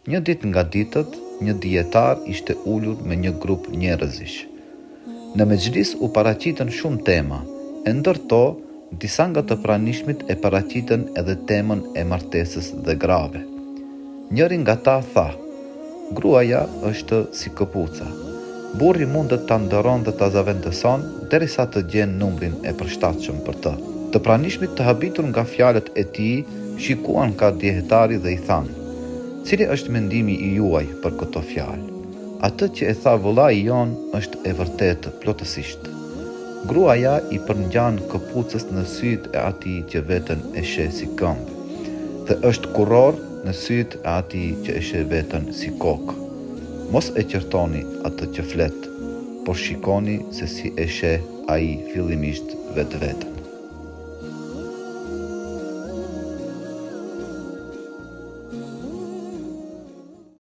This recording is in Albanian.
Një ditë nga ditët, një dijetar ishte ulur me një grup njerëzish. Në mexhlis u paraqitën shumë tema, e ndër to, disa nga të pranishmit e paraqitën edhe temën e martesës dhe grave. Njëri nga ta tha, Gruaja është si këpuca. Burri mundet ta ndërron dhe ta zavendëson derisa të gjen numrin e përshtatshëm për të. Të pranishmit të habitur nga fjalët e tij shikuan ka dijetari dhe i thanë, Cili është mendimi i juaj për këto fjalë? Atë që e tha vëllai jonë është e vërtetë plotësisht. Gruaja i përngjan këpucës në sytë e atij që veten e sheh si këmbë, dhe është kurorë në sytë e atij që e sheh veten si kokë. Mos e qortoni atë që flet, por shikoni se si e sheh ai fillimisht vetveten.